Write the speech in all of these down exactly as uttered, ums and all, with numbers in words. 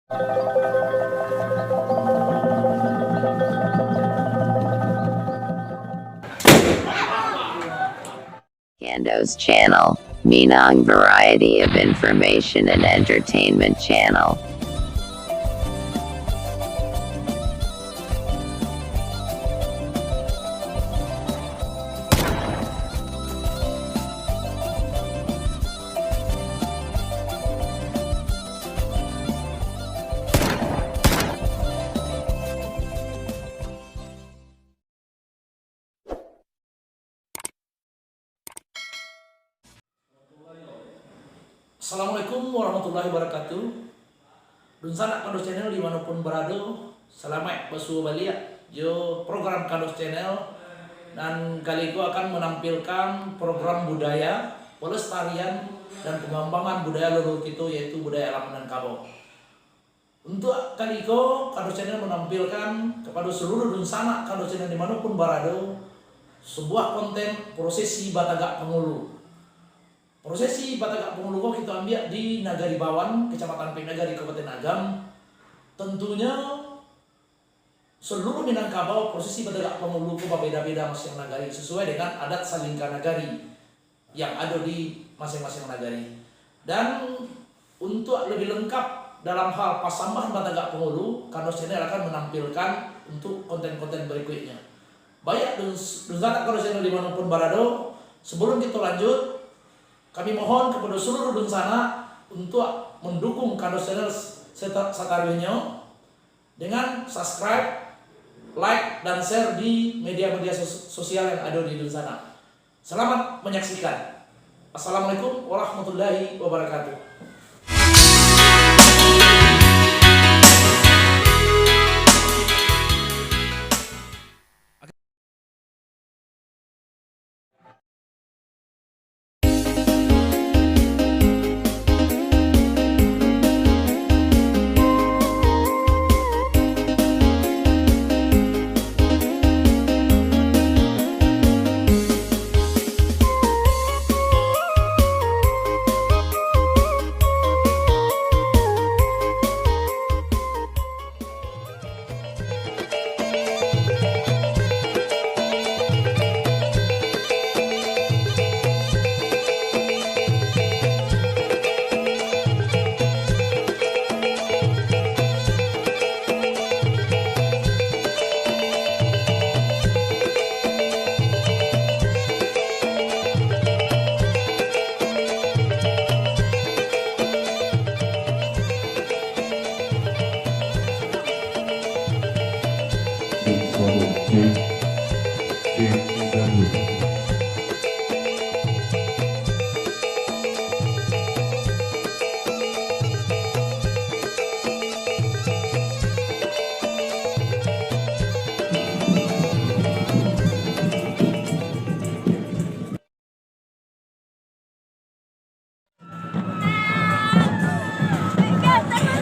Kandos Channel, Minang variety of information and entertainment channel. Assalamualaikum warahmatullahi wabarakatuh. Dunsanak Kandos Channel di mano pun barado, salamaik basuo baliak jo program Kandos Channel, nan kali ko akan manampilkan program budaya, pelestarian, dan pengembangan budaya leluhur kito, yaitu budaya alam Minangkabau. Untuak kali ko, Kandos Channel manampilkan kapado saluruh dunsanak Kandos Channel di mano pun barado, sabuah konten prosesi batagak pangulu. Prosesi batagak pangulu ko kito ambiak di Nagari Bawan, Kecamatan Ampek Nagari, Kabupaten Agam. Tantunyo, saluruh Minangkabau prosesi batagak pangulu ko babeda-beda masiang nagari, sasuai dengan adat salingka nagari yang ado di masiang-masiang nagari. Dan untuak labiah langkok dalam hal pasambahan batagak pangulu, Kandos Channel akan manampilkan untuak konten-konten barikuiknyo. Baiak, dun-, dunsanak Kandos Channel di mano pun barado, sabalum kito lanjut, kami mohon kapado saluruh dunsanak untuak mandukung Kandos Channel seta-, sataruihnyo, dengan subscribe, like, dan share di media-media sos-, sosial yang ado di dunsanak. Selamat menyaksikan. Assalamualaikum warahmatullahi wabarakatuh.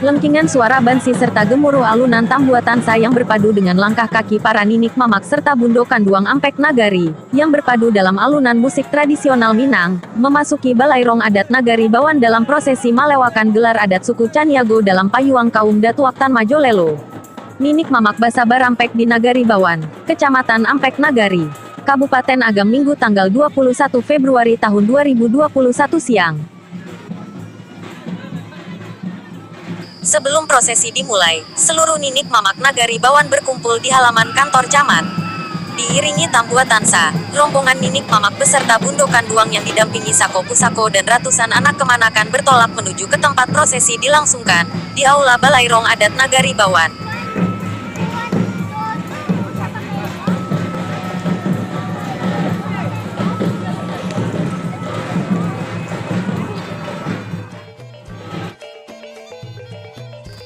Lengkingan suara bansi serta gemuruh alunan tambua tansa yang berpadu dengan langkah kaki para ninik mamak serta bundo kanduang Ampek Nagari, yang berpadu dalam alunan musik tradisional Minang, memasuki Balai Rong Adat Nagari Bawan dalam prosesi malewakan gelar adat suku Caniago dalam payuang kaum Datuak Tan Majolelo. Ninik mamak basabar ampek di Nagari Bawan, Kecamatan Ampek Nagari, Kabupaten Agam, Minggu tanggal dua puluh satu Februari tahun dua ribu dua puluh satu siang. Sebelum prosesi dimulai, seluruh ninik mamak Nagari Bawan berkumpul di halaman kantor camat. Diiringi tambua tansa, rombongan ninik mamak beserta bundo kanduang yang didampingi sako pusako dan ratusan anak kemanakan bertolak menuju ke tempat prosesi dilangsungkan, di Aula Balai Rong Adat Nagari Bawan.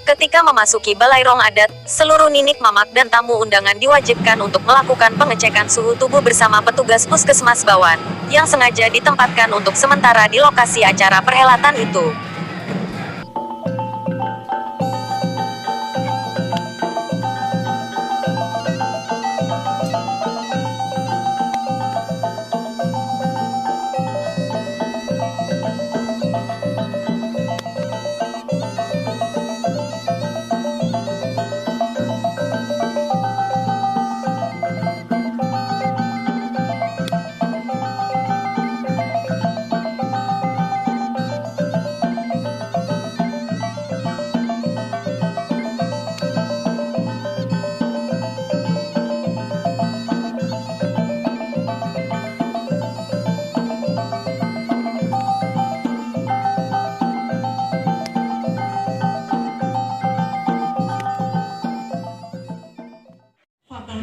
Ketika memasuki Balai Rong Adat, seluruh ninik mamak dan tamu undangan diwajibkan untuk melakukan pengecekan suhu tubuh bersama petugas Puskesmas Bawan, yang sengaja ditempatkan untuk sementara di lokasi acara perhelatan itu.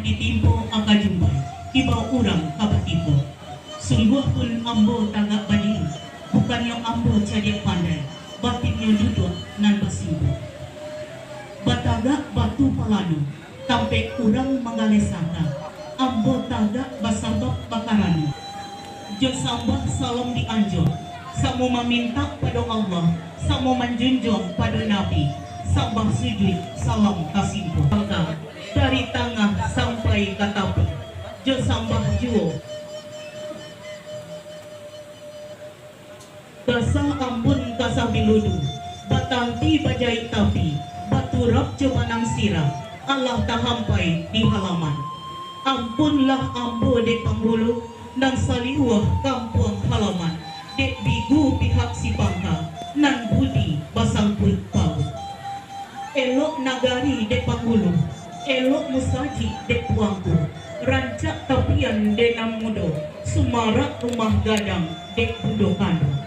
Ditimpo aka jumbai, dibao urang ka batipo. Sungguah pun ambo tagak badiri, bukannyo ambo cadiak pandai, batinnyo duduak nan basimpuah. Batagak batu palano, tampek urang manggaleh saka, ambo tagak basabab bakarano. Jo sambah salam dianjuang, samo mamintak pado Allah, samo manjunjuang pado Nabi, sambah sujuik salam tasimpuah. Dari tangah sampai ka tapi, jo sambah juo. Basah ambun kasah biludu, batanti bajaik tapi, baturap jo banang sirah, alah tahampai di halaman. Ampunlah ambo dek panghulu, nan saliuah kampuang halaman, dek bigu pihak sipangka, nan budi basangkuik pauik. Elok nagari dek panghulu, elok musajik dek tuangku, rancak tapian dek nan mudo, sumarak rumah gadang dek bundo kanduang.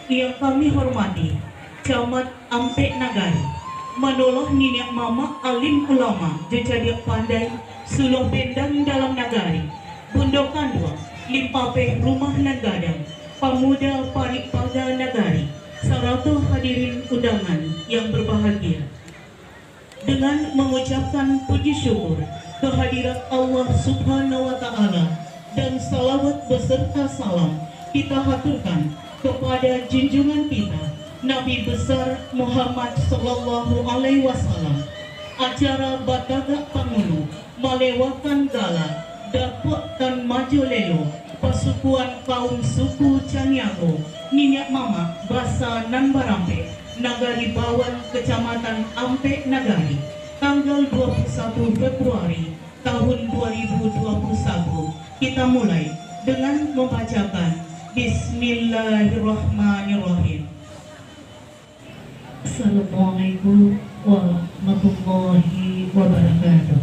Yang kami hormati, Camat Ampek Nagari, manolah niniak mamak alim ulama jo cadiak pandai, suluah bendang dalam nagari, bundo kanduang, limpapeh rumah nan gadang, pamuda parik paga nagari, sarato hadirin undangan yang berbahagia. Dengan mengucapkan puji syukur kehadirat Allah Subhanahu wa Ta'ala dan salawat beserta salam kita haturkan kepada junjungan kita, Nabi Besar Muhammad Sallallahu Alaihi Wasallam, acara batagak pangulu malewakan gala, dapekkan majo lelo, pasukuan kaum suku Caniago, niniak mamak basa nan barampek, Nagari Bawan, Kecamatan Ampek Nagari, tanggal dua puluh satu Februari tahun dua ribu dua puluh satu. Kita mulai dengan membacakan Bismillahirrahmanirrahim. Assalamualaikum warahmatullahi wabarakatuh.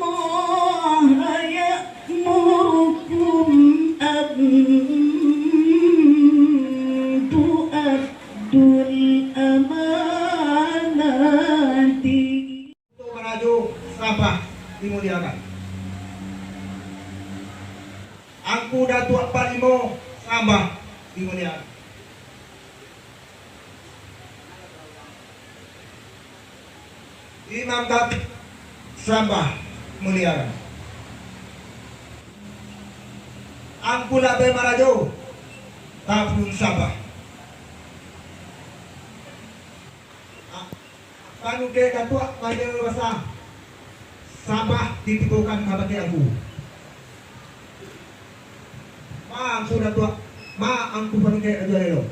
Innallaha ya'murukum an tu'addul amanati. Angku Marajo sambah dimuliakan. Angku Datuak Panglimo sambah dimuliakan. Imam Khatib sambah dimuliakan. Angku Labe Marajo, tabun sambah. Pangulu Datuak Panglimo Basa, sambah ditibokan kabake Angku. Ma Angku Datuak, ma Angku Pangulu Rajo Lelo.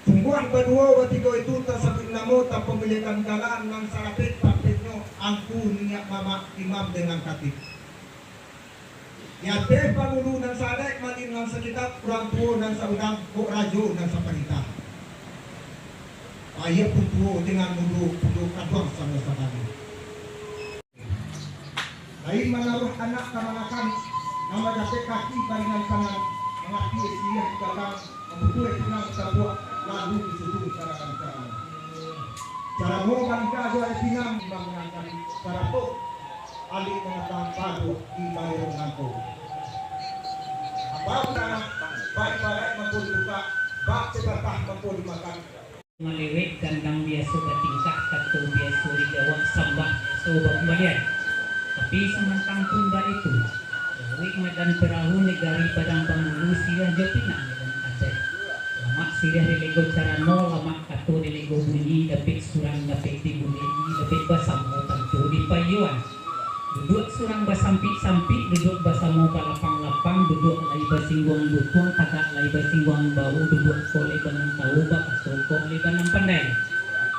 Sungguah baduo batigo itu tasabuik namo, tapamiliakan gala, nan sarapek-rapeknyo Angku niniak mamak imam dengan khatib. Di ateh pangulu nan saadaik, malin nan sakitab, urang tuo nan saundang, kok rajo nan saparintah. Paiak pun tuo, dengan mudo pun tuo, kaduang samo sakali. Lain manaruah anak kamanakan, nan bajapek kaki baringan tangan, mangapia siriah di gagang, mambutuah pinang tabuak, lalu disusun karangan-karangan. Carano bangka jo aia pinang, imam mangangkan sarato. Alit mangatang paduak di baleh nangko. Apa pun anak, bak ibaraik mangko dibukak, bak sabatah mangko dimakan. Malewek gandang biaso batingkah, kato biaso dijawab, sambah biaso bakumbalian. Tapi samantang pun baitu, lawik madan perahu, nagari Padang Pangulu, siriah jo pinang madan adaik. Lamak siriah dilego carano, lamak kato dilego bunyi, dapek surang dapek digulek, dapek basamo tantu dipaiyoan. Duduak surang basampik-sampik, duduak basamo balapang-lapang, duduak lai basingguang lutuang, tagak lai basingguang bahu, duduak ko lai ba nan tau, bakato ko lai ba nan pandai.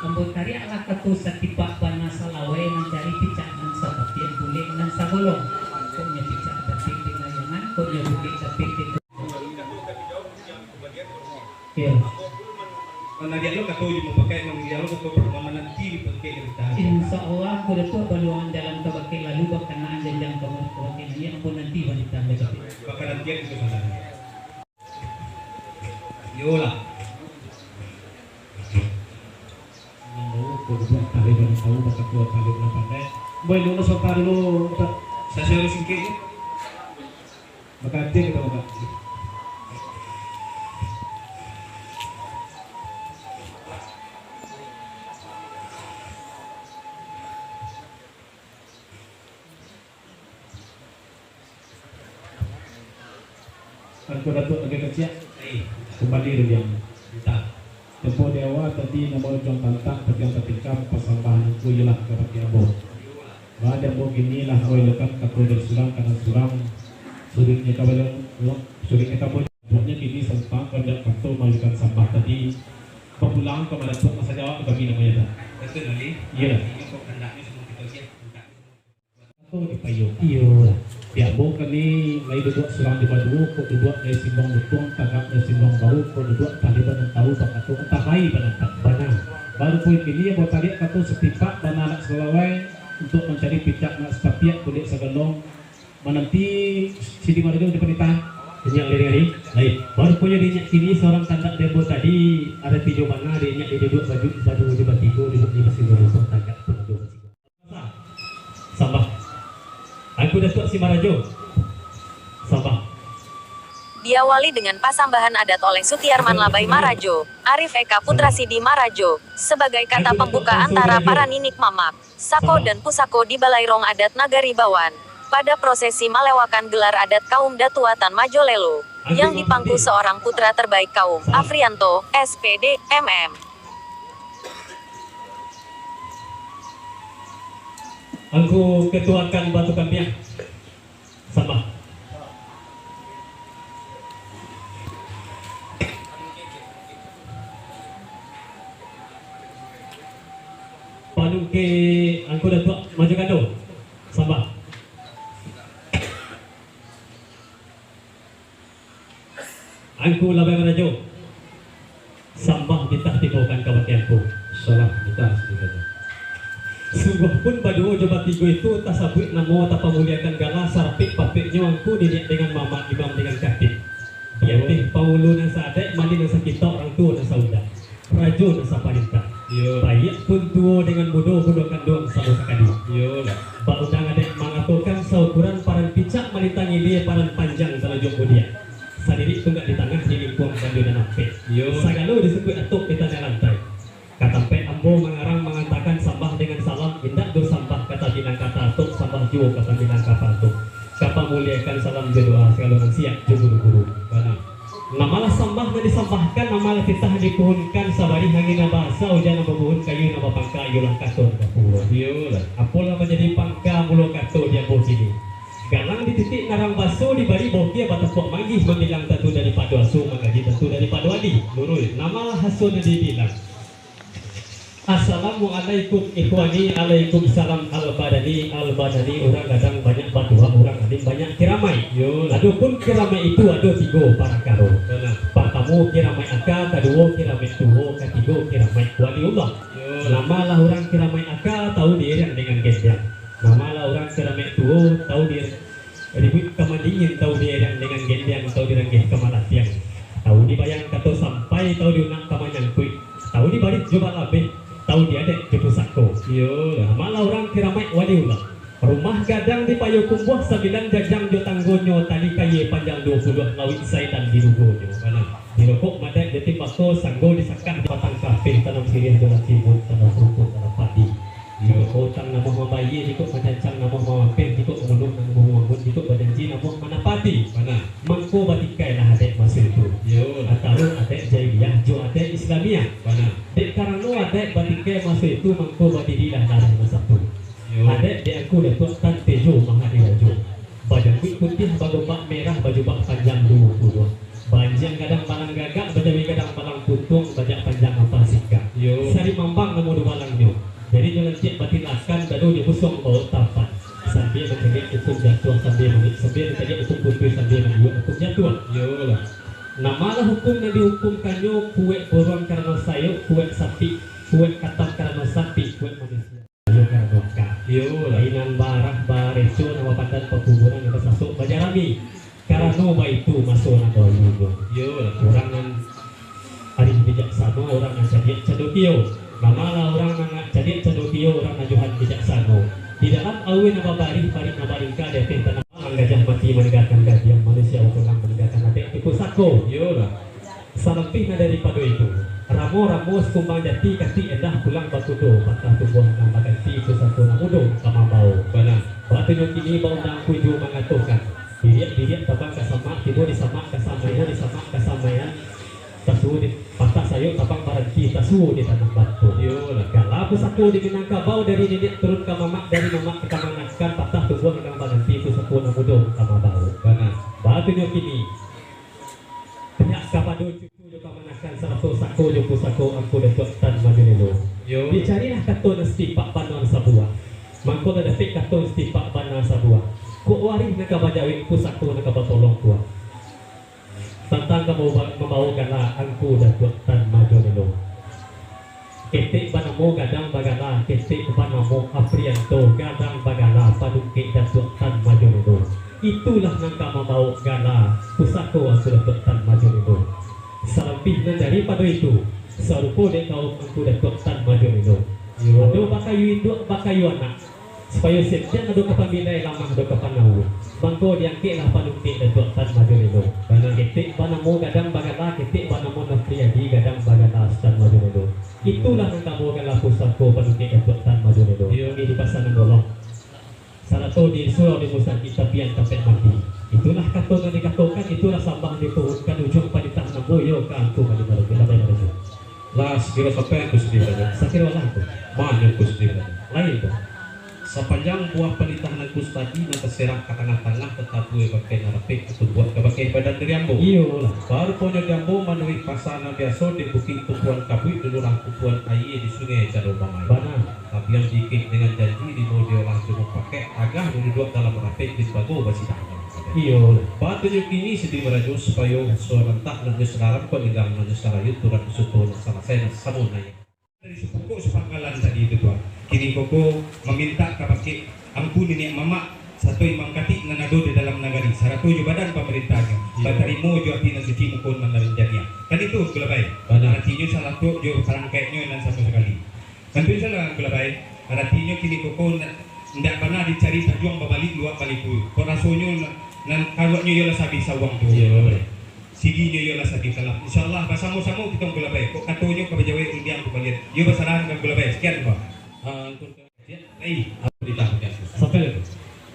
Ambo tariaklah kato satipak bana salawai, mancari picak nan sapatiak, bulek nan sagolong. Kok nyo picak dapek di layangan, kok nyo bulek dapek di Iyo. Manariak lo kato jo mupakaik, mangiria lo kato, mananti dipakek dari tahan. Insya Insya Allah, Angku Datuak baluangan jalan ka bakeh lalu, bakanaan janjang ka bakeh naiak, ambo nanti barita dek Datuak. Bakarantian itu sabananyo. Iyolah. Nan tahu, ko duduak talib nan tahu, bakatua talib nan pandai. Boy, dulu sota dulu, tak. Sasaro singkek je. Makasih kita, Pak. Angku Datuak agak kecil. Kumbali dari yang tempo di awal tadi, namo ujung tantak, padiang tatikam, pasambahan angku iyolah kabakeh ambo. Ba di ambo kini lah ambo ilokan kato dari surang ka nan surang, suruiknyo ka baliau, suruiknyo ka ambo. Buatnyo kini sampang kandak kato mailokan sambah tadi, bapulang ka Angku Datuak masa jawab kami namonyo tu. Betul, Ali. Iyolah. Inyo kok kandaknyo samo kito agiah, kandaknyo samo kito. Atau dipayuang. Iyolah. Di ambo kami, lai duduak surang di baduo, kok duduak dari simbang lutuang, tagak dari simbang bahu, kok duduak taliban nan tahu bakato, antah lai banampak. Bana. Baru poin kini, ambo taliak kato satipak, bana anak salawai, untuak mancari picak nak sapatiak, buliak sagalong, mananti sidi marajo di panitahan. Inyak lirik ari, baik. Baru punyo di inyak kini, surang kandak di ambo tadi, arati jo bana di inyak di duduak baju, baduo jo batigo, duduak di basimbang lutuang, tagak pun ado basigo. Sambah. Angku Datuak Simarajo. Sambah. Diawali dengan pasambahan adat oleh Sutiarman Labai Marajo, Arif Eka Putra Sidi Marajo, sebagai kata pembuka antara para ninik mamak, sako dan pusako di Balairong Adat Nagari Bawan. Pada prosesi malewakan gelar adat kaum Datuatan Majolelo, yang dipangku seorang putra terbaik kaum, Afrianto, S P D, M M. Angku Ketua Kan Batu Kambiang, sambah. Panungke Angku Datuak Majokado, sambah. Angku Labai Marajo, sambah titah tibokan kabakeh Angku. Salam titah tibokan. Sungguahpun baduo jo batigo itu tasabuik namo, tapamuliakan gala, sarapik-papiknyo Angku niniak dengan mamak, imam dengan katik. Di ateh pangulu nan saadaik, mandi nan sakitok, urang tuo nan saundak. Rajo nan saparintah. Iyo. Baiak pun tuo dengan mudo, bundo kanduang samo sakali. Iyolah. Ba undang adaik mangatokan saukuran paran picak malintang ilia, paran panjang talajuang budiak. Sadirik tunggak di tangah, di lingkuang bandu nan ampek. Iyo. Sagalo disabuik atok di tanah lantai. Ka tampek ambo mangarang mangantakan sambah dengan salam, indak doh sambah ka tabilang ka taatok, sambah juo ka tabilang ka paatok. Ka pamuliakan salam jo doa sagalo nan siap jo guru-guru. Bana. Namalah sambah nan disambahkan, namalah titah dipuhunkan, sabarih angin nan baasa, ujan nan babuhun, kayu nan bapangka, iyolah kato nan bapulo. Iyolah. Apolah manjadi pangka mulo kato di ambo kini. Galang dititik narang baso, dibari bokia batapuak manggih, mambilang tantu daripado aso, manggaji tantu daripado ali. Luruih. Namalah aso nan dibilang. Assalamualaikum ikhwani, alaikum salam al-badani, al-badani, urang gadang banyak batuah, urang alim banyak kiramaik. Yo. Adopun kiramaik itu ado tigo parakaro. Bana. Partamo kiramaik aka, kaduo kiramaik tuo, katigo kiramaik waliullah. Yo. Namalah urang kiramaik aka, tahu diiriang dengan gendeang. Namalah urang kiramaik tuo, tahu di Ribuik ka mandingin, tahu diiriang dengan gendeang, tahu diranggeh ka malatiang. Tahu dibayang kato sampai, tahu diunak ka manyangkuik. Tahu dibarit jo balabeh, tahu diadaik jo pusako. Iyo. Namalah urang kiramaik waliullah. Rumah gadang di payo kumbuah, sambilan janjang jo tanggonyo, tali kayu panjang duo puluah, lawik saitan di rugonyo. Bana. Di rokok madaik, di timbako, sanggo di sakah, di batang kapeh, tanam siriah jo latimun, tanam rumput, tanam padi. Jikok bautang namuah mambayie, jikok bacancang namuah mamapeh, jikok bamunuah namuah mambangun, jikok bajanji namuah manapati. Bana. Mangko batikailah adaik maso itu. Yo. Antaro adaik jahiliah jo adaik Islamiah. Bana. Dek karano adaik batikai maso itu, mangko badirilah dareh basatu. Yo. Adaik di Angku Datuak Tan Tejo Mahadirajo. Bajangguik putiah, bagombak merah, bajubah panjang duo puluah. Baanjiang gadang balang gagak, bajawi gadang balang putuang, bajak panjang ampang singkak. Yo. Sari mambang namo dubalangnyo. Jarinyo lantiak batilakan, dado jo busuang baok tampan. Sambia mancaliak hukum jatuah, sambia mani-, sambia mancaliak hukum putuih, sambia manjuak hukum jatuah. Iyolah. Namalah hukum nan dihukumkannyo, kuek buruang karano sayok, kuek sapik, kuek katak karano sapik, kuek manusia. Iyo, karano Iyolah. Inan barah bareco nan bapadan pakuburan nan basasok bajarami. Karano baitu maso nan dahulu ko. Iyolah. Urang nan arih bijaksano, urang nan cadiak candokio. Namalah urang nan cadiak candokio, urang nan johan bijaksano. Di dalam aweh nan babarih, parik nan baringka, di ateh tanah Gajah mati maninggakan gadiang, manusia pulang maninggakan atek di pusako. Iyolah. Salampih nan daripado itu, ramo-ramo sakumbang jati, katik endah pulang bakudo, patah tumbuah nan baganti, pusako nan mudo ka mambawo. Bana. Batunyo kini baundang kunju mangatokan, diriak-diriak tabang ka samak, tibo di samak ka samaian, di samak ka samaian, tasuo di patah sayok tabang baranti, tasuo di tanah batu. Iyolah. Gala pusako di Minangkabau, dari niniak turun ka mamak, dari mamak ka kamanakan, patah tumbuah nan baganti, pusako nan mudo ka mambawo. Bana. Batunyo kini, pihak kapado cucu jo kamanakan, sarato sako jo pusako Angku Datuak Tan Majolelo. Yo. Dicarilah kato nan satipak bana sabuah. Mangko lah dapek kato nan satipak bana sabuah. Kok warih nan ka bajawek, pusako nan ka batolong kuak. Tantang ka mambawo gala Angku Datuak Tan Majolelo. Ketek banamo gadang bagala, ketek banamo Aprianto, gadang bagala panungkek Datuak Tan Majolelo. Itulah nan ka mambawo gala pusako Angku Datuak Tan Majolelo. Salampih nan daripado itu, sarupo dek kaum Angku Datuak Tan Majolelo. Iyo. Ado bakayu induak, bakayu anak. Supayo setiang ado ka pamilai, lamah ado ka panawuh. Mangko diangkeklah panungkek Datuak Tan Majolelo. Bana. Ketek banamo gadang bagala, ketek banamo Nofriadi, gadang bagala Sutan Majolelo. Itulah nan ka mambawo gala pusako panungkek Datuak Tan Majolelo. Iyo. Kami di Pasa Nan Bolong, sarato di surau di Musaki, tapian tapek mati. Itulah kato nan dikatokan, itulah sambah nan dipuhunkan, ujuang panitahan ambo iyo ka Angku Kali Marajo. Lah sakiro sampai Angku Sidi Rajo. Sakiro lah tu. Mano Angku Sidi Rajo. Lain tu. Sapanjang buah panitahan Angku tadi nan taserah ka tangah-tangah, tatabua bakeh nan rapek, tatumbuah ka bakeh badan diri ambo. Iyolah. Baruponyo di ambo manuruik pasa nan biaso, di bukik tumpuan kabuik, di lurah tumpuan aia, di sungai caro bamain. Bana. Tabiang diikek dengan janji, limo diolah jo mupakaik, agah diduduak dalam rapek, di bago basidang. Iyo. Batunyo kini Sidi Marajo, supayo sarantak nak nyo sararam, kok ninggang nak nyo sarayu, turap suto nak salasai, nak samo naiak. Dari sapokok sapangkalan tadi tu, Tuan. Kini koko mamintak ka bakeh Angku Niniak Mamak, sato Imam Katik nan ado di dalam nagari, sarato jo badan pamarentahnyo, iyo, batarimo jo ati nan suci, muko nan manjaniah. Kan itu, Angku Labai? Bana. Aratinyo salah tuak jo parangkaiknyo nan samo sakali. Tantu salah, Angku Labai. Aratinyo kini koko ndak, ndak bana dicari tajuang babalik luak baliku. Kok rasonyo na-, nan karuaknyo iyolah sabih sawang tu. Iyo. Siginyo iyolah sabih kalam. Insyaallah, basamo-samo kito, Angku Labai. Kok katonyo ka bajawek rundiang tu balian. Iyo, basarahan ka Angku Labai. Sakian, Pak. Ah, Angku Labai. Sampai lah tu.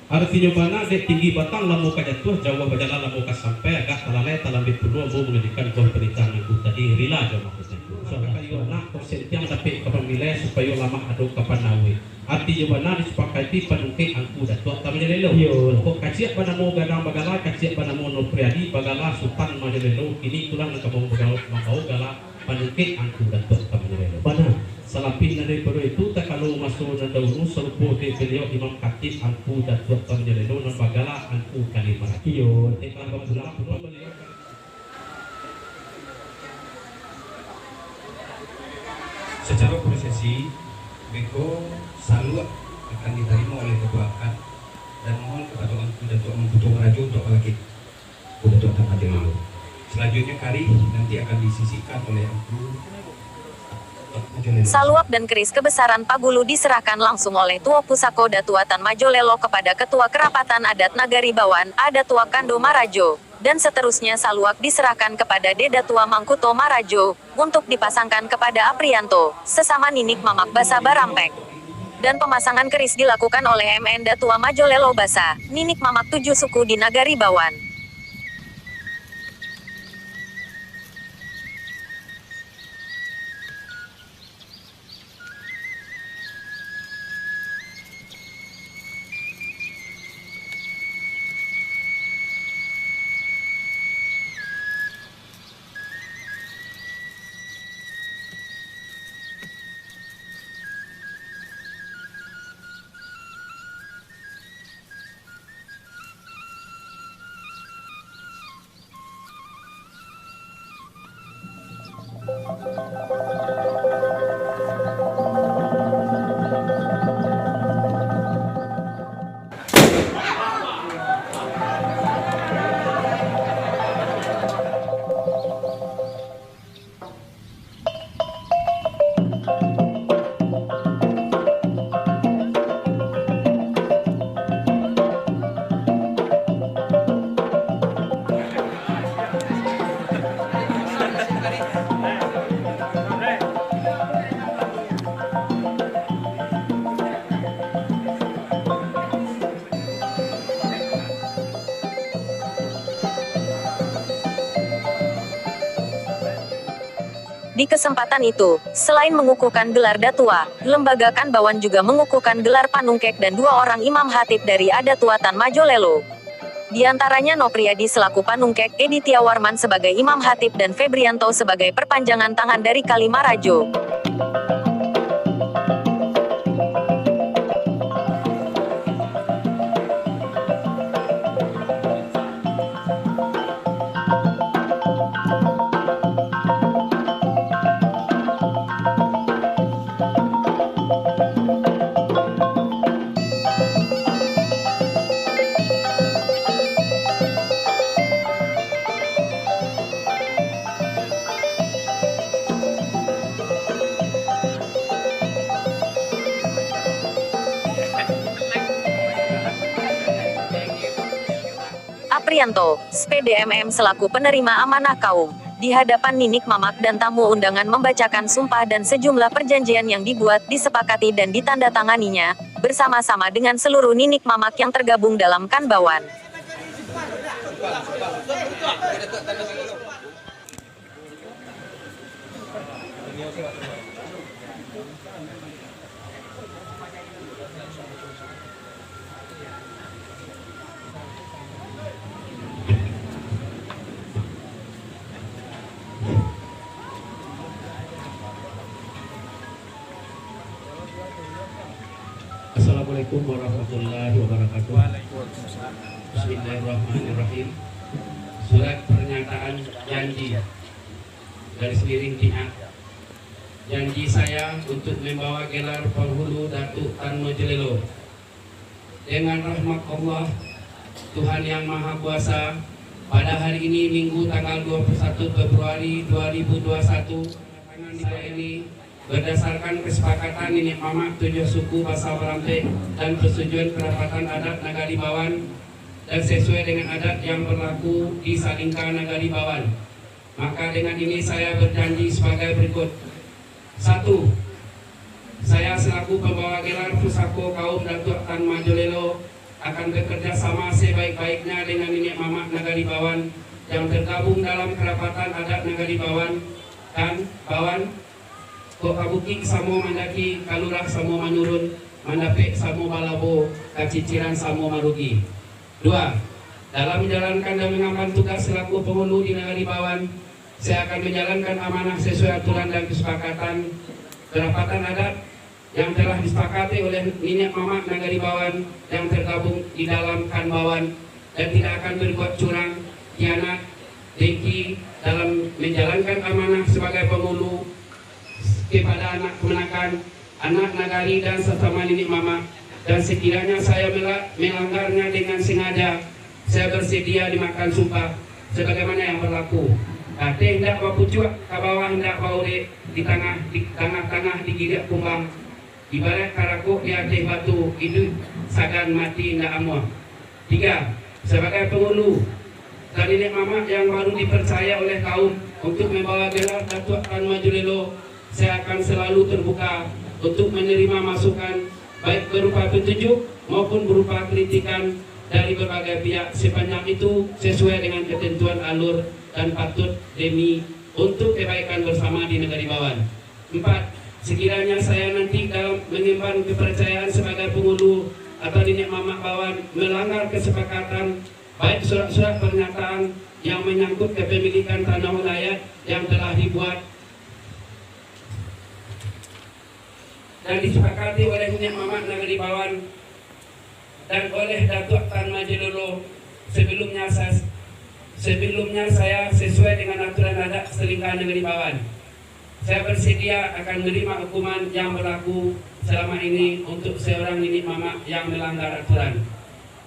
Aratinyo bana, dek tinggi batang lamo ka jatuah, jauah bajalan lamo ka sampai, agak talalai talambeh pulo, ambo mangajikan buah panitahan Angku tadi, rila jo ambo. Insyaallah. Kayu anak, kok sentiang dapek ka pamilai, supayo lamah ado ka panawuh. Aratinyo bana disapakati panungkek Angku Datuak Tan Majolelo. Iyo. Kok kaciak banamo gadang bagala, kaciak banamo Nopriadi bagala Sutan Majolelo, kini itulah nan ka mambawo gala panungkek Angku Datuak Tan Majolelo. Bana. Salampih nan daripado itu, takalo maso nan dahulu, sarupo dek baliau Imam Katik Angku Datuak Tan Majolelo nan bagala Angku Kali Marajo. Iyo. Dek baliau Sacaro prosesi, beko saluak akan ditarimo oleh Ketua Akad, dan mohon kepada Angku Datuak Mangkuto Marajo untuk palakik. Udah tuan tangah dulu. Selanjutnya, karih nanti akan disisihkan oleh Angku Datuak Marajo. Saluak dan keris kebesaran pagulu diserahkan langsung oleh Tuo Pusako Datuatan Majolelo kepada Ketua Kerapatan Adat Nagari Bawan, Adat Tuak Kando Marajo, dan seterusnya saluak diserahkan kepada Dek Datuak Mangkuto Marajo, untuk dipasangkan kepada Aprianto, sesama niniak mamak basa Barampek. Dan pemasangan keris dilakukan oleh M N Datuak Majolelo Basa, niniak mamak tujuh suku di Nagari Bawan. Di kesempatan itu, selain mengukuhkan gelar datua, lembaga Kan Bawan juga mengukuhkan gelar panungkek dan dua orang imam hatib dari adat Tuatan Majolelo. Di antaranya Nopriadi selaku panungkek, Editia Warman sebagai imam hatib, dan Febrianto sebagai perpanjangan tangan dari Kalima Rajo. Aprianto, S P D M M selaku penerima amanah kaum, di hadapan niniak mamak dan tamu undangan membacakan sumpah dan sejumlah perjanjian yang dibuat, disepakati dan ditandatanganinya, bersama-sama dengan seluruh niniak mamak yang tergabung dalam Kan Bawan. Assalamualaikum warahmatullahi wabarakatuh. Bismillahirrahmanirrahim. Surat pernyataan janji, garis miring, T A. Janji saya untuk membawa gelar Penghulu Datuk Tan Majalelo. Dengan rahmat Allah, Tuhan Yang Maha Kuasa, pada hari ini, Minggu, tanggal dua puluh satu Februari dua ribu dua puluh satu, saya ini, berdasarkan kesepakatan niniak mamak tujuah suku basa Barampek dan persetujuan kerapatan adat Nagari Bawan, dan sesuai dengan adat yang berlaku di salingka Nagari Bawan. Maka dengan ini saya berjanji sebagai berikut. Satu, saya selaku pembawa gelar pusako kaum Datuak Tan Majalelo akan bekerja sama sebaik-baiknya dengan niniak mamak Nagari Bawan yang tergabung dalam kerapatan adat Nagari Bawan, dan Bawan, kok ka bukik samo mandaki, ka lurah samo manurun, mandapek samo balabo, ka ciciran samo marugi. Dua, dalam menjalankan dan mengemban tugas selaku penghulu di Nagari Bawan, saya akan menjalankan amanah sesuai aturan dan kesepakatan kerapatan adat yang telah disepakati oleh niniak mamak Nagari Bawan yang tergabung di dalam Kan Bawan, dan tidak akan berbuat curang, khianat, dengki dalam menjalankan amanah sebagai penghulu kepada anak kemenakan, anak nagari dan sasama niniak mamak, dan sekiranya saya mela-, melanggarnya dengan sengaja, saya bersedia dimakan sumpah sebagaimana yang berlaku. Ateh indak bapucuak, ka bawah indak baurek, di tangah, di tangah-tangah digiriak kumbang, ibarat karakok di ateh batu, iduik sagan mati indak amuah. Tiga, sebagai penghulu, dan niniak mamak yang baru dipercaya oleh kaum untuk membawa gelar Datuak Tan Majalelo, saya akan selalu terbuka untuk menerima masukan, baik berupa petunjuk maupun berupa kritikan dari berbagai pihak, sepanjang itu sesuai dengan ketentuan alur dan patut demi untuk kebaikan bersama di Nagari Bawan. Empat, sekiranya saya nanti dalam mengemban kepercayaan sebagai penghulu atau niniak mamak Bawan melanggar kesepakatan, baik surat-surat pernyataan yang menyangkut kepemilikan tanah wilayah yang telah dibuat dan disepakati oleh niniak mamak Nagari Bawan, dan oleh Datuak Tan Majalelo, sebelumnya saya, sebelumnya saya sesuai dengan aturan adat salingka Nagari Bawan. Saya bersedia akan menerima hukuman yang berlaku selama ini untuk seorang niniak mamak yang melanggar aturan,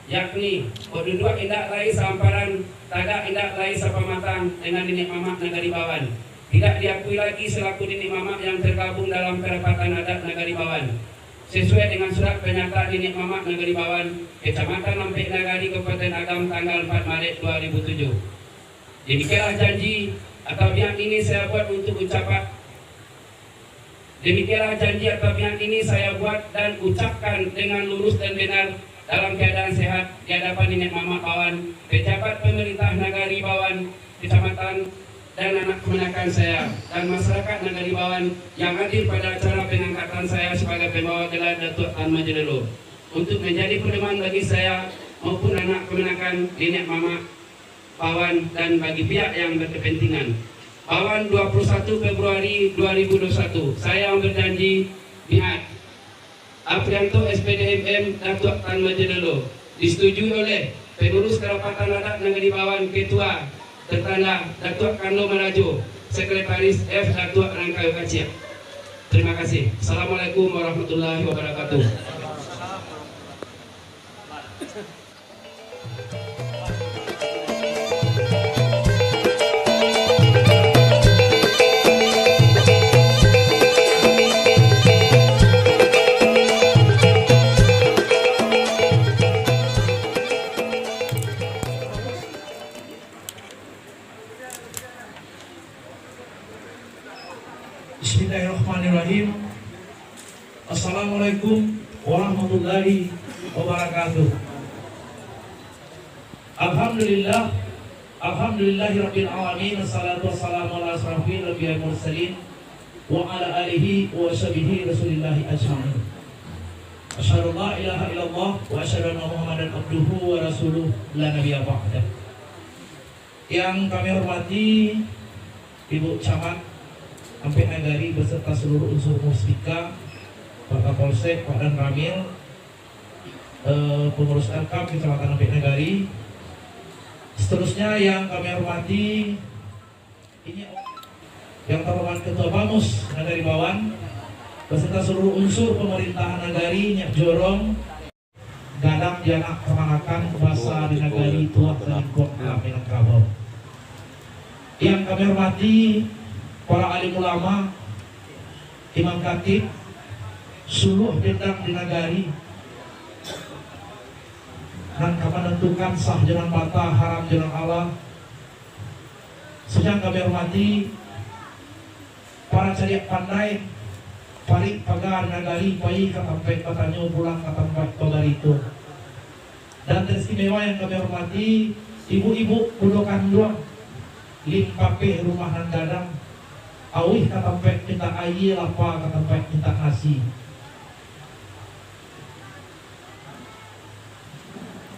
yakni, kok duduak indak lai saamparan, tagak indak lai sapamatang dengan niniak mamak Nagari Bawan, tidak diakui lagi selaku niniak mamak yang tergabung dalam kerapatan adat Nagari Bawan. Sesuai dengan surat pernyataan niniak mamak Nagari Bawan, Kecamatan Ampek Nagari, Kabupaten Agam, tanggal empat Maret dua ribu tujuh. Demikianlah janji atau biak ini saya buat untuk ucapan, demikianlah janji atau biak ini saya buat dan ucapkan dengan lurus dan benar dalam keadaan sehat di hadapan niniak mamak Bawan, pejabat pemerintah Nagari Bawan, Kecamatan dan anak kamanakan saya, dan masyarakat Nagari Bawan yang hadir pada acara pengangkatan saya sebagai pembawa gelar Datuak Tan Majalelo, untuk menjadi pedoman bagi saya maupun anak kamanakan, niniak mamak Bawan, dan bagi pihak yang berkepentingan. Bawan, dua puluh satu Februari dua ribu dua puluh satu, saya berjanji pihak Aprianto S P D M M Datuak Tan Majalelo, disetujui oleh Pengurus Kerapatan Adat Nagari Bawan, Ketua tertanda Datuak Kando Marajo, Sekretaris F Datuak Rangkayo Kaciak. Terima kasih. Assalamualaikum warahmatullahi wabarakatuh. Bismillahirrahmanirrahim. Assalamualaikum warahmatullahi wabarakatuh. Alhamdulillah. Alhamdulillahirabbil alamin. Assalatu wassalamu ala asyrafil anbiya'i wal mursalin wa ala alihi wa sahbihi rasulillahi ajma'in. Asyhadu an la ilaha illallah wa asyhadu anna Muhammadan abduhu wa rasuluh la nabiyya ba'dah. Yang kami hormati Ibu Camat Ampek Nagari beserta seluruh unsur Muspika, Pak Kapolsek, Pak Danramil, eh, pengurus Elkam Kecamatan Ampek Nagari. Seterusnya yang kami hormati, ini yang terhormat Ketua Bamus Nagari Bawan beserta seluruh unsur pemerintahan nagari, nyiak jorong, gadang di anak kamanakan, basa di nagari, tuah salingkuang alam Minangkabau. Yang kami hormati para alim ulama, imam khatib, suluah bendang di nagari, nan ka manantukan sah jo nan bata, haram jo nan halal. Yang kami hormati para cadiak pandai, parik paga nagari, pai ka tampek batanyo, pulang ka tampek babarito. Dan teristimewa yang kami hormati ibu-ibu bundo kanduang, limpapeh rumah nan gadang, auih ka tampek mintak aia, lapa ka tampek mintak nasi.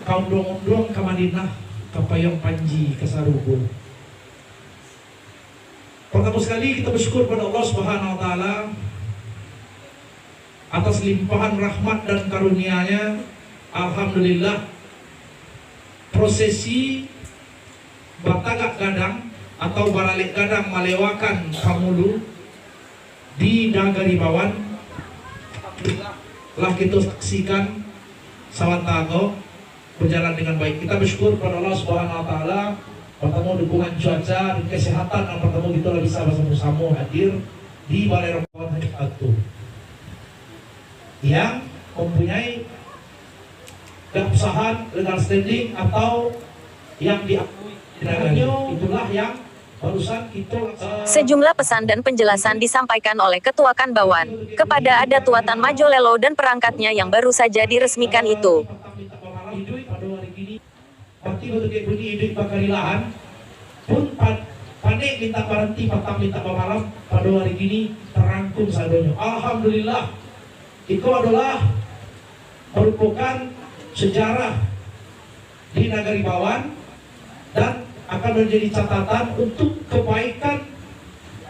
Ka unduang-unduang ka Madinah, ka payuang panji ka sarugo. Pertama sekali, kita bersyukur pada Allah Subhanahu wa Ta'ala atas limpahan rahmat dan karunia-Nya. Alhamdulillah, prosesi batagak gadang atau baralek gadang malewakan pangulu di Nagari Bawan lah kito saksikan sabanta ko berjalan dengan baik. Kita bersyukur kepada Allah Subhanahu wa Ta'ala, pertama dukungan cuaca dan kesehatan yang pertama kita lah bisa bersama-sama hadir di Balai Rombongan Haji Atu yang mempunyai keabsahan legal standing atau yang diakui di nagari. Itulah yang barusan kita, eh, Sejumlah pesan dan penjelasan disampaikan oleh Ketua Kanbawan kepada Datuak Tan Majolelo dan perangkatnya yang baru saja diresmikan itu. Mati batugek bunyi iduik bakarilahan, pun pa-, panek mintak baranti, patang mintak bamalam, pado ari kini tarangkum sadonyo. Alhamdulillah, iko adolah marupokan sejarah di Nagari Bawan dan akan manjadi catatan untuk kebaikan,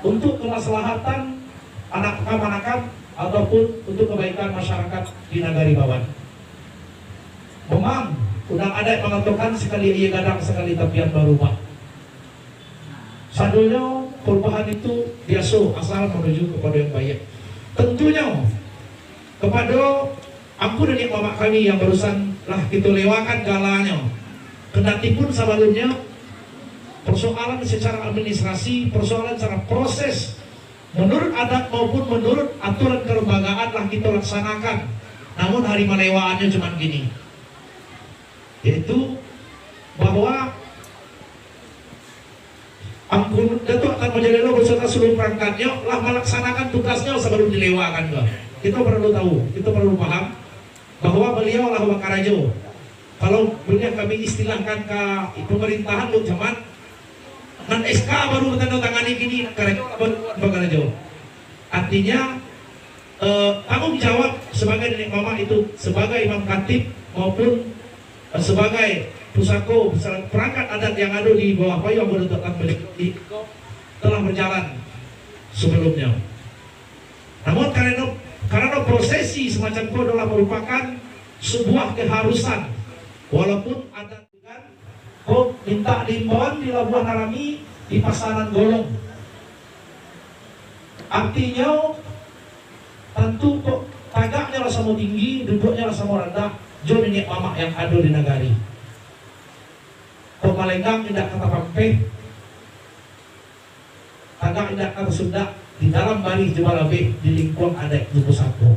untuk kemaslahatan anak kamanakan ataupun untuk kebaikan masyarakat di Nagari Bawan. Memang, urang adaik mangatokan, sakali aia gadang, sakali tapian barubah. Sadonyo parubahan itu biaso, asal manuju kapado yang baiak. Tantunyo, kapado angku niniak mamak kami yang barusan lah kito lewakan galanyo, kandatipun sabalumnyo, persoalan secara administrasi, persoalan secara proses, menurut adat maupun menurut aturan kelembagaan lah kito laksanakan, namun hari malewaannyo cuman kini, yaitu bahwa Angku Datuak Tan Majolelo beserta seluruh perangkatnyo lah malaksanakan tugasnyo sabalum dilewakan ko. Kito paralu tahu, kito paralu paham bahwa baliau lah bakarajo. Kalau buliah kami istilahkan ka pamarintahan, Buk Camat, Nan S K baru batandatangani kini, karajo baru bakarajo. Artinya, eh, tanggung jawab sabagai niniak mamak itu, sabagai imam khatib maupun, eh, sabagai pusako, perangkat adat yang ado di bawah payuang Bapak Datuak Tan Majolilo, telah berjalan sebelumnya. Namun karano, karano prosesi semacam ko adalah merupakan sebuah keharusan, walaupun adat ko mintak diimbauan di Labuah Narami, di Pasanan Golong. Artinyo, tantu kok tagaknyo lah samo tinggi, duduaknyo lah samo randah, jo niniak mamak yang ado di nagari. Kok malenggang indak ka tapampeh, tagak indak ka tasundak, di dalam barih jo balabeh, di lingkuang adaik jo pusako.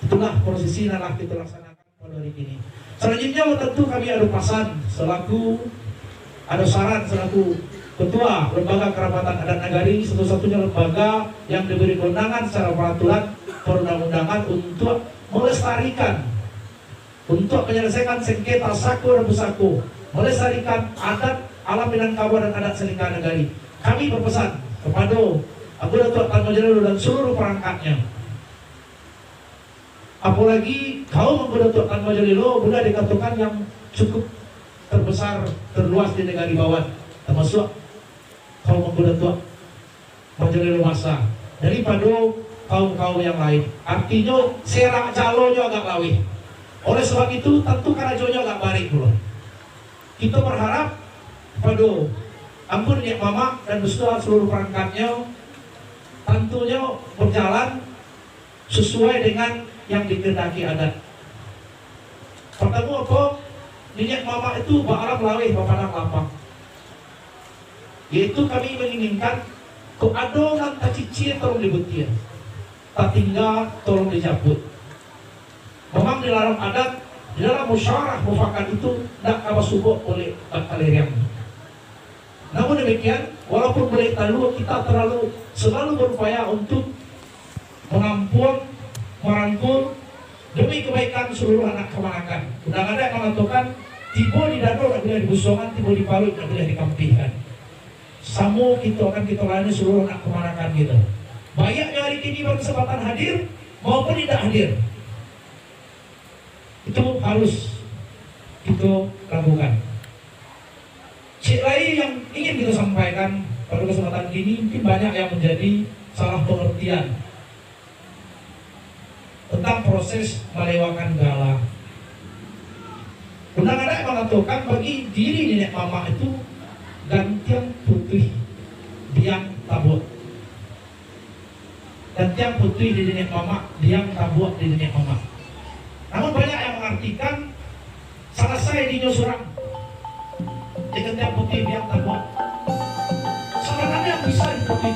Itulah prosesi nan lah kito laksanakan pado hari kini. Salanjuiknyo, tantu kami ado pasan salaku, ado saran salaku Ketua Lembaga Kerapatan Adat Nagari, satu-satunyo lembaga yang diberi kewenangan secara peraturan perundang-undangan untuk melestarikan, untuk menyelesaikan sengketa sako dan pusako, melestarikan adat alam Minangkabau dan adat salingka nagari. Kami berpesan kepada Abu Datuak Tan Majolilo dan seluruh perangkatnya, apalagi kaum Abu Datuak Tan Majolilo, boleh dikatakan yang cukup terbesar, terluas di Nagari Bawat, termasuk kaum Abu Datuak Majolilo Masa, daripado kaum-kaum yang lain. Artinyo, serak jalonyo agak laweh. Oleh sebab itu, tantu karajonyo agak barek pulo. Kito berharap pado angku niniak mamak dan beserta seluruh perangkatnyo, tantunyo berjalan sesuai dengan yang dikehendaki adat. Partamo apo? Niniak mamak itu baalam laweh, bapadang lapang. Yaitu kami menginginkan, kok ado nan tacicia, tolong dibutia, tatingga, tolong dijapuik. Memang dilarang adat, di dalam musyawarah mufakat itu ndak ka basuo oleh bakaleriang. Namun demikian, walaupun bulek talua, kita terlalu, selalu berupaya untuk menampung, merangkul demi kebaikan seluruh anak kamanakan. Undang adat mangatokan, tibo di dado ndak buliah dibusongkan, tibo di paruik ndak buliah dikampihkan. Samo kito akan kito layani seluruh anak kamanakan kito. Baiaknyo hari kini berkesempatan hadir maupun indak hadir, itu harus kito lakukan. Cek lai yang ingin kito sampaikan pado kesempatan kini, mungkin banyak yang menjadi salah pengertian tentang proses malewakan gala. Undang adat mangatokan, bagi diri niniak mamak itu gantiang putuih biang tabuak. Gantiang putuih di niniak mamak, biang tabuak di niniak mamak. Namun banyak yang mengartikan, salasai dinyo surang, di gantiang putuih biang tabuak. Sabananyo yang bisa diputuih